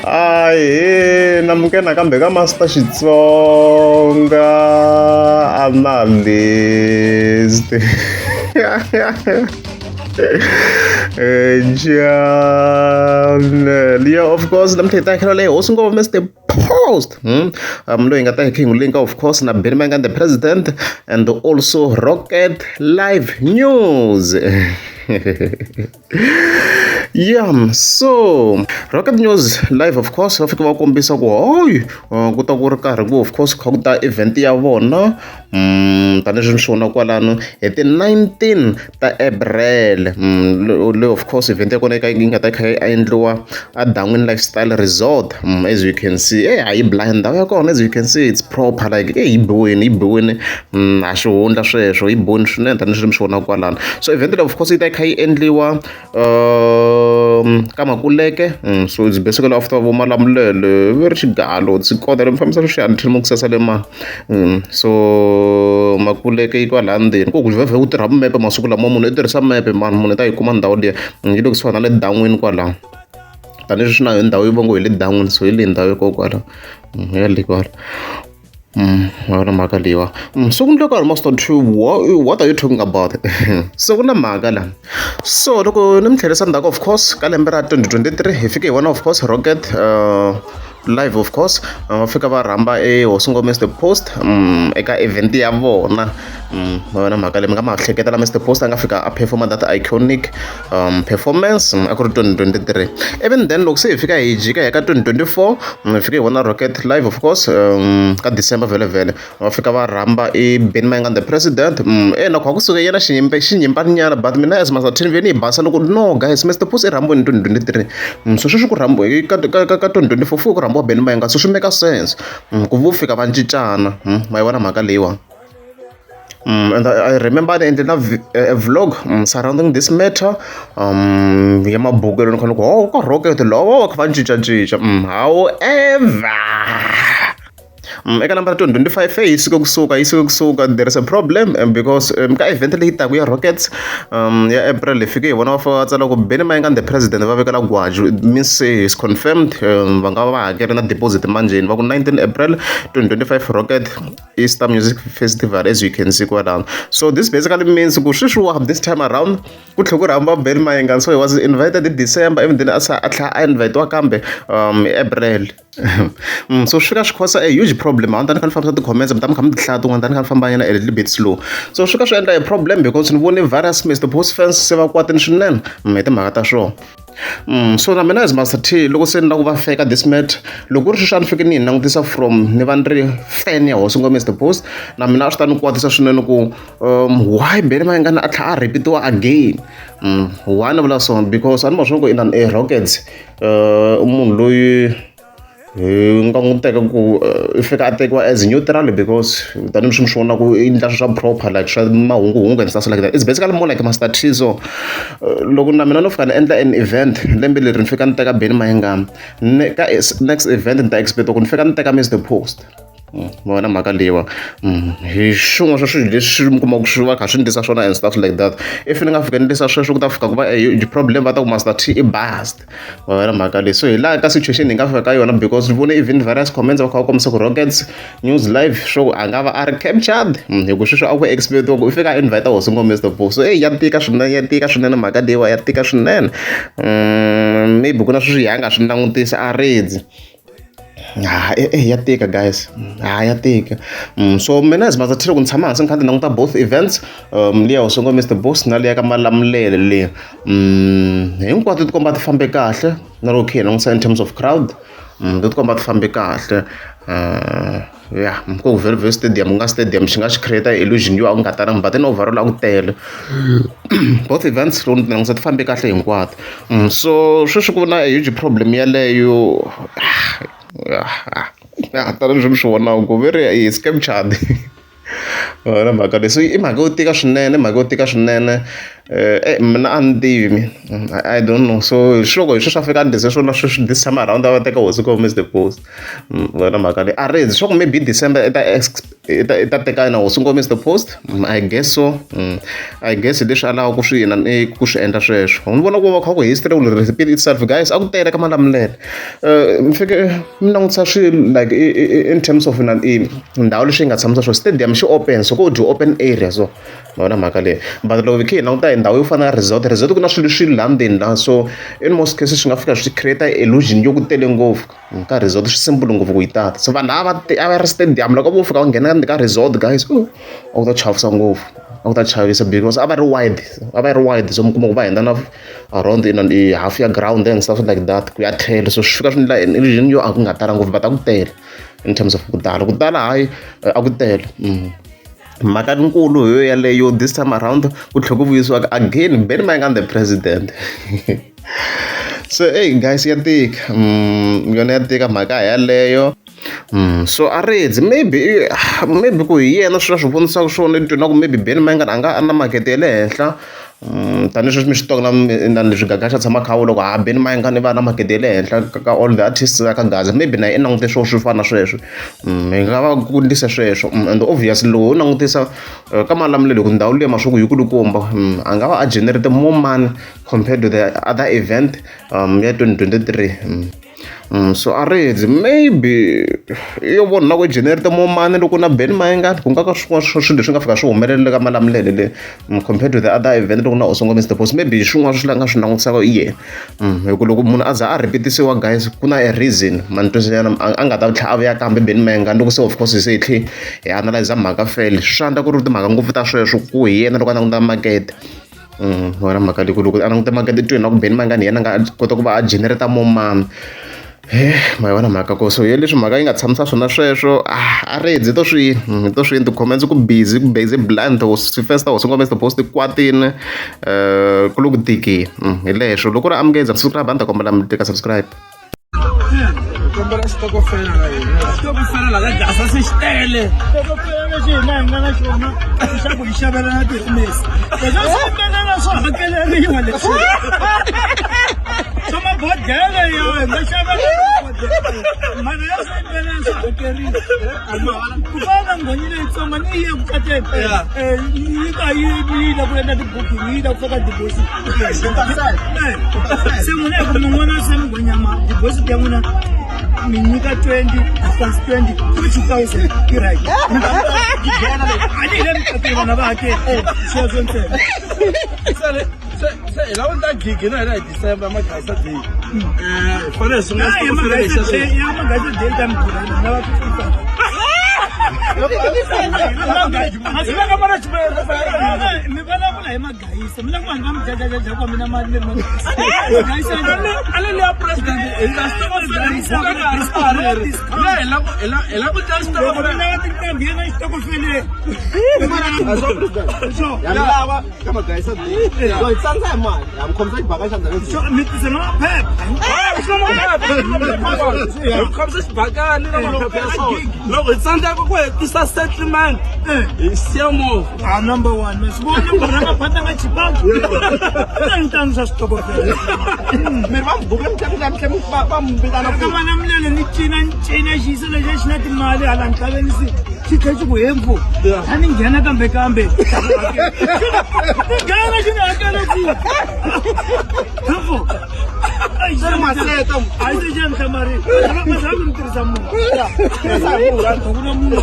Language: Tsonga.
Ahee namukela nakambe ka Master Xitsonga Analyst Channel yeah of course namuntlha hi ta hi leyi hosi ngopfu Mr Post loyi hi nga ta hi kha hi n'wi linka of course na Benny Mayengani the president and also Rocket Live News. Yeah, so Rocket News Live of course va fika va kombisa ku hoyi ku ta ku ri karhi ku of course kha ku ta event ya vona tanihileswi mi swi vona kwalano hi ti-19 ta April leyi of course event ya kona yi nga ta kha yi endliwa a Dan'wini Lifestyle Resort as you can see a yi blind ndhawu ya kona as you can see it's proper like yi biwini yi biwini a xihundla sweswo yi biwini swinene tanihileswi mi swi vona kwalano so event leyi of course yi ta yi kha yi endliwa ka Makuleke so it's basically after vo Malamulele ve ri xigalo ndzi kota mi fambisa sweswiya ni tlhela ku le ma so Makuleke yi kwala ndzeni ku vhevhe ku tirha mepe masiku lama munhu i tirhisa mepe mani munhu i ta yi kuma ndhawu liya yi le kusuhani na le dan'wini kwalaho tanihileswi na ndhawu yi vongo hi le dan'wini so hi leyi ndhawu ya kokwala ya le kwala. Ma vona mhaka leyiwa so ku ndleka almost on two what are you talking about so ku na mhaka la so loko ni mi tlherisa ndzhaku of course ka lembe ra 2023 hi fike hi vona of course Rocket Live of course va fika va rhamba e hosi ngome Mr Post eka event ya vona ma vona mhaka leyi mi nga ma hleketa la Mr Post a nga fika a performa that iconic performance a ku ri 2023 even then loko se hi fika hi jika hi ya ka 2024 hi fike hi vona Rocket Live of course ka December vhele vhele va fika va rhamba i Benny Mayengani the president e na ku kusuka yena xinyimpe xinyimpaninyana but mina as Master T ni yi basa loko no guys Mr Post i rhambiwe ni 2023 so sweswi ku rhambiwe ka 2024 fuku ku rhambiwa Benny Mayengani so swi make sense ku vo fika va cincana ma yi vona mhaka leyiwa. And I remember ni endle na a vlog surrounding this matter ya mabukelo ni kha ni ku oh ka Rocket lava va kha va cincacinca however eka lembe ra 2025 yi suke kusuka yi suke kusuka there is a problem because ka event leyi taku ya Rockets ya April hi fike hi vona va fika va tsala ku Benny Mayengani the president va vekela gwaju it means is confirmed va nga va va hakeri na deposit manjheni va ku 19 April 2025 Rocket Easter Music Festival as you can see kwalano so this basically means ku sweswiwa this time around ku tlhela ku rhamba Benny Mayengani so he was invited in December even then a a tlhela a invitiwa kambe April so swi fika swi cause a huge problem a ni ta ni kha ni fambisa ti-comments mi ta mi kha mi ti hlaya tin'wana ta ni kha ni famba nyana a little bit slow so swi fika swi endla a problem because ni vone various Mr Post fans se va kwatini swinene hi timhaka ta swona so na mina as Master T loko se ni lava ku va feka this matter loko ku ri sweswi a ni fike ni yi langutisa from ni va ni ri fan ya hosi ngome Mr Post na mina a swi ta ni kwatisa swinene ku why Benny Mayengani a tlhela a repeat-iwa again why ni vula so because a ni ma swi ku inani e Rockets i munhu loyi hi nga n'wi teka ku i fika a tekiwa as neutral because tanihi swi mi swi vona ku i endla swilo swa proper like swa mahunguhungu and stuff like that it's basically more like Master T so loko na mina no fika ni endla an event lembe leri ni fika ni teka Benny Mayengani ka next event ni ta expect ku ni fika ni teka Mr Post ma vona mhaka leyiwa hi swin'wana swa swilo leswi mi kumaka swi va kha swi ndlisa swona and stuff like that if ni nga fika ni ndlisa sweswo ku ta fika ku va a huge problem va ta ku Master T i biased ma vona mhaka leyi so hi laha ka situation hi nga fika ka yona because ni vone even various comments va kha va kombisa ku Rockets News Live swo a nga va a ri captured hi ku sweswo a ku expect ku i fika a invite hosi ngome Mr Post so eyi ya tika swinene ya tika swinene mhaka leyiwa ya tika swinene maybe ku na sweswi hi nga swi langutisa a redzi ha ya tika guys ha ya tika so mina as Master T loko ni tshama hansi ni kha ni languta both events liya hosi ngome Mr Post na liya ka Malamulele liya hinkwato ti komba ti fambe kahle na loko khe hi langutisa in terms of crowd ti komba ti fambe kahle ya ku Vhele stadium ku nga stadium xi nga xi create illusion yo a ku nga talangi but then overall a ku tele both events loko ni langutisa ti fambe kahle hinkwato so sweswi ku na a huge problem yaleyo tanihi mi swi vonaka ku ve ri is captured na mhaka leyi so i mhaka yo tika swinene mhaka yo tika swinene Mina a ni tivi mina I don't know so hi loko hi sweswo a fika a endlise swona sweswi this time around a va teka hosi Ngoma as the post vona mhaka leyi a ri swa ku maybe December i ta i ta i ta teka na hosi Ngoma as the post I guess so I guess hi leswi a lavaka ku swi yina ku swi endla sweswo ni vona ku va kha ku history will repeat itself guys a ku tele ka Malamulele mi fike mi langutisa swilo like in terms of na i ndhawu leswi yi nga tshamisa swona stadium xi open so ko dyi open area so ma vona mhaka leyi but loko hi kha hi languta hi ndhawu yo fana na resort resort ku na swilo swi laha ndzeni laha so in most cases swi nga fika swi create illusion yo ku tele ngopfu ka resort swi simple ngopfu ku yi tata so vanhu a va a va ri stadium loko vo fika va nghena ka resort guys a ku ta chavisa ngopfu a ku ta chavisa because a va ri wide a va ri wide so mi kuma ku va hundza na around in i half ya ground and stuff like that ku ya tlhelo so swi fika swi endla illusion yo a ku nga tala ngopfu but a ku tele in terms of ku tala ku tala hayi a ku tele. Mhaka nkulu hi yo yaleyo this time around ku tlhela ku vuyisiwa again Benny Mayengani the president so hey guys ya tika yona ya tika mhaka yaleyo so a ri maybe maybe ku hi yena swilo swi vonisaka swona i twi na ku maybe Benny Mayengani a nga a na makete ya le henhla tanihi sweswi mi swi tiva na leswi Gagash a tshama a kha a vula ku ha Benny Mayengani va na makete ya le henhla ka all the artists ya ka Gaza maybe na yena i langute swona swo fana na sweswo hi nga va ku endlisa sweswo and obviously loko ho langutisa ka Malamulele hi ku ndhawu liya maswaku yi kulukumba a nga va a generate more money compared to the other event ya 2023. So a ri maybe yo vona na ku generate more money loko na Benny Mayengani ku nga ka swin'wana swa swilo leswi nga fika swi humelela ka Malamulele le compared to the other event loko na Osongo Mr Post maybe hi swin'wana swi nga swi langutisaka i yena hi ku loko munhu a za a repeat-isiwa guys ku na a reason ma ni twisisa a nga ta tlhela a vuya kambe Benny Mayengani loko se of course se hi tlhe hi analyze mhaka fele swi endla ku ri timhaka ngopfu ta sweswo ku hi yena loko a languta makete wena mhaka leyi ku loko a languta makete i twe na ku Benny Mayengani hi yena a nga kota ku va a generate more money he ma yi vona mhaka ko so hi leswi mhaka yi nga tshamisa swona sweswo a ri hi to swi hi to swi ti-comments ku busy ku busy blind first hosi ngoma Mr Post kwatini ku le ku tikeni hi leswo loko ri amukeza subscribe a ni ta kombela mi tika subscribe kombela xitokofela na hina xitokofela la ka gasa se xi tele xitokofela lexi hina hi nga na xona i xa ku hi xavela na tirhimesi leswo swi yimbelela swo hakeleriwa leswi swa mabodhele yo hi nga xavela mhaka ya swo yimbelela swo hakeriwa ku fana na nghonyi leyitsongo ni yi ye ku cateni yi ta yi yi la ku endla ti-booking yi la ku faka deposit se n'wina hi ku mi n'wana se mi nghonyama deposit ya n'wina mi nyika 20 plus 20 ku 2000 yi right a ni hi le mikateni vana va hakeli sweswo ntsena se hi lava ta gigi na hina hi December magasa day hi fanele hi sungula xitokofela lexi xa sweswi ya magasa day ta mi durhela na va 55 mi vulavula hi magayisa mi la ku vanhu va mi jajajaja ku mina mali ni ri magayisa a le liya president hi nga xitokofela hi la ku hi la ku dya xitokofela mi lava tinqambi yena xitokofeleni ya lava ka magayisa day so hi tsandza hi mali ha mi khomisa xibaka xa ndhawu mi tise na maphepha hi khomisa xibakani na maphepha ya swona loko hi tsandzeka ku hetisa settlement hi siya movha Ah, number one man. Swi vona ku rhanga phata nga chipanga. Ta ni tano swa switokofela. mi ri va mi buke mi tlhela mi tlhela va va mi vitana Ka vana milele ni cina ni cina xiyisa lexi xi na timali hala ntlhaveni se xi tlhela xi ku hemfu. A ni nghena kambe kambe. Ni nghena xi ni hakela ku. Hemfu. Se ri maseta. A xi xa ni hlamarile. Va za mi tirhisa munhu. Tirhisa munhu. Ku na munhu.